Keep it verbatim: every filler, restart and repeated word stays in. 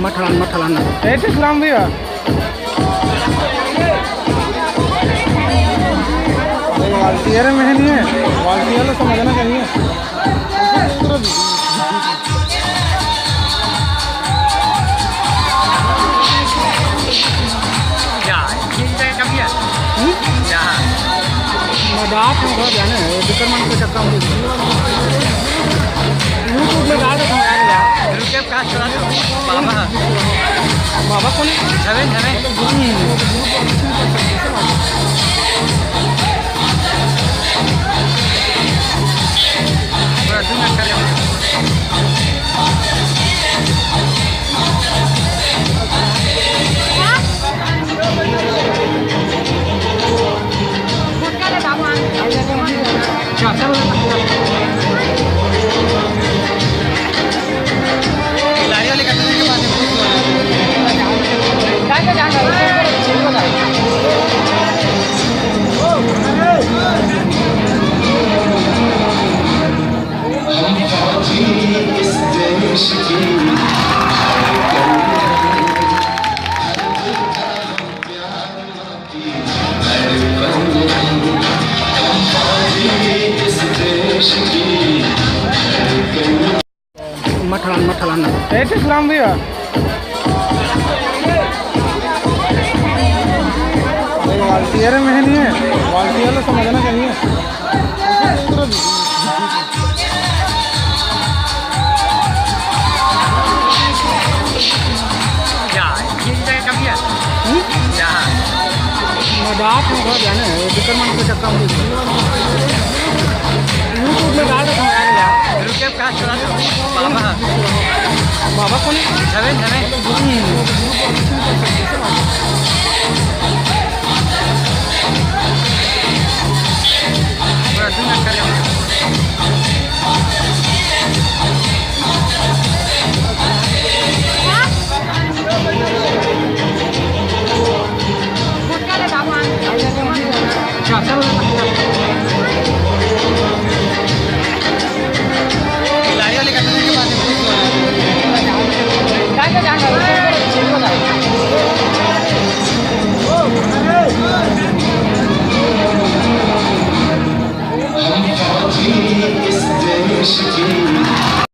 मठलान, मठलान। ए, टिकराम भैया। वालतिया रे में नहीं है, वालतिया ला समझना चाहिए। क्या? ये जगह कम है? हम्म? क्या? मजाक में घर जाने हैं, विक्रमन के चक्कर में। YouTube में डाल देता हूँ यार, यार। रुके, कहाँ चला था? बाबा। बाबा कौन है? धमेन, धमेन। हम्म। पूरा दू मिनट कर ले। मठलान, मठलान। ए, टिकराम भैया। वालतिया रे में नहीं है, वालतिया ला समझना चाहिए। क्या? ये जगह कम है? हम्म? क्या? मजाक में घर जाने हैं, विक्रमन के चक्कर में। YouTube में डाल देता हूँ यार, यार। रुके, कहाँ चला था? बाबा। बाबा कौन है? धमेन, धमेन। हम्म। पूरा दू मिनट कर ले।